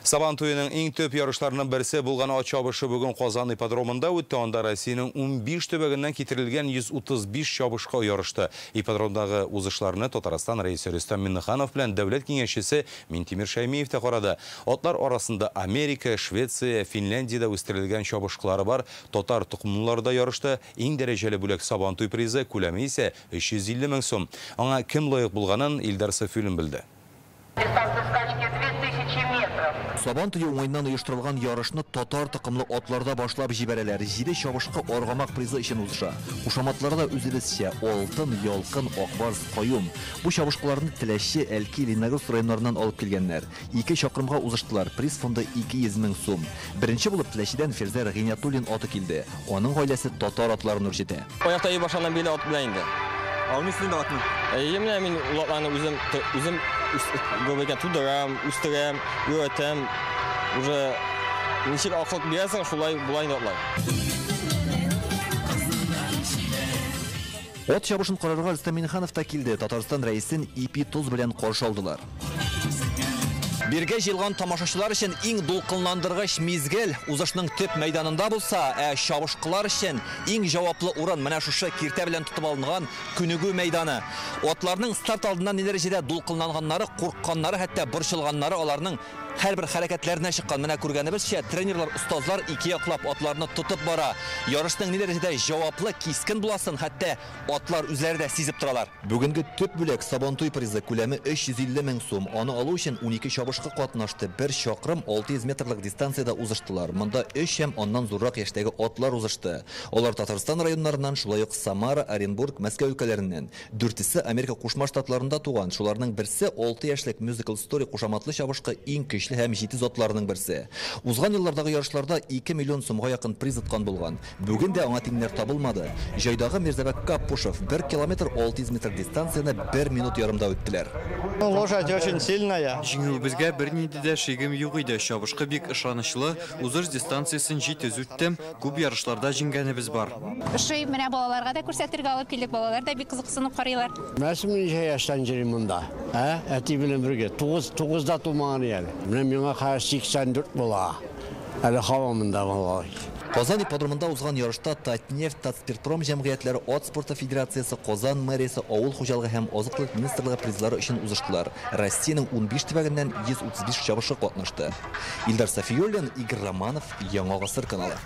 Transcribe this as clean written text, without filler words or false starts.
Сабан туеның иң төп ярышларының берсе булган ат чабышы бүген Казан ипподромында үтте. Анда Россиянең 15 төбәгеннән китерелгән 135 чабышкы ярышты. Ипподромдагы узышларны Татарстан Рәисе Рөстәм Миңнеханов белән дәүләт киңәшчесе Минтимер Шәймиев тә карады. Атлар арасында Америка, Швеция, Финляндиядә үстерелгән чабышкылары бар. Татар токымлылары да ярышты. Иң дәрәҗәле бүләк Сабан туй призы, күләме исә 350 мең сум. Аңа кем лаек булганын Илдар Сафиуллин белде. Дистанция скачки 2000 метров. Сабан туе уңаеннан оештырылган ярышны татар токымлы атларда башлап җибәрәләр. 7 чабышкы аргамак призы өчен узыша. Кушаматлары да үзебезчә: Алтын, Ялкын, Акбарс, Каюм. Бу чабышкыларны Теләче, Әлки, Лениногорск районнарыннан алып килгәннәр. 2 чакрымга узыштылар. Приз фонды 200 мең сум. Беренче булып Теләчедән Фирзәр Гыйниятуллин аты килде. Аның гаиләсе татар атларын үрчетә. Аякта йөри башлаганнан бирле ат белән инде. Алмыйсың инде атны? Әйе, менә мин ул атларны үзем, үзем гомергә тудырам, үстерәм, өйрәтәм. Уже ничек акыл бирәсең, шулай була инде атлар. Ат чабышын карарга Рөстәм Миңнеханов та килде. Татарстан рәисен ипи тоз белән каршы алдылар. Биргә җыелган тамашачылар өчен иң дулкынландыргыч мизгел узышның төп мәйданында булса, ә чабышкылар өчен иң җаваплы урын менә шушы киртә белән тотып алынган күнегү мәйданы. Атларның старт алдыннан ни дәрәҗәдә дулкынланганнары, курыкканнары, хәтта борчылганнары аларның һәрбер хәрәкәтләренә чыккан. Менә күргәнебезчә, тренерлар, остазлар ике яклап атларны тотып бара. Ярышның ни дәрәҗәдә җаваплы, кискен буласын хәтта атлар үзләре дә сизеп торалар. Бүгенге төп бүләк Сабантуй призы, күләме 350 мең сум. Аны алу өчен 12 чабышкы катнашты. 1 чакрым 600 метрлык дистанциядә узыштылар. Монда 3 һәм аннан зуррак яшьтәге атлар узышты. Алар Татарстан районнарыннан, шулай ук Самара, Оренбург, Мәскәү өлкәләреннән. Дүртесе Америка Кушма Штатларында туган. Шуларның берсе 6 яшьлек Musical Story кушаматлы чабышкы иң көчле һәм җитез атларының берсе. Узган еллардагы ярышларда 2 миллион сумга якын приз откан булган. Бүген дә аңа тиңнәр табылмады. Җайдагы Мирзабек Каппушев 1 километр 600 метр дистанцияне 1 минут ярымда үттеләр. Лошадь очень сильная. Җиңүебезгә бернинди дә шигем юк иде. Чабышкы бик ышанычлы, узыш дистанциясен җитез үттем. Күп ярышларда җиңгәнебез бар. Ошый, менә балаларга да күрсәтергә алып килдек. Балалар да бик кызыксынып карыйлар. Мәсем ничә яшьтән йөрим монда? Ә? Әти белән бергә. 9-да тумаган әле. Менә миңа хәзер 84 була. Әле һава монда балалар. Казан ипподромында узган ярышта Татнефть, Татспиртпром җәмгыятьләре, Ат спорты федерациясе, Казан мэриясе, Авыл хуҗалыгы һәм азык-төлек министрлыгы призлары өчен узыштылар. Россиянең 15 төбәгеннән 135 чабышы катнашты. Илдар Сафиуллин, Игорь Романов, Яңа Гасыр каналы.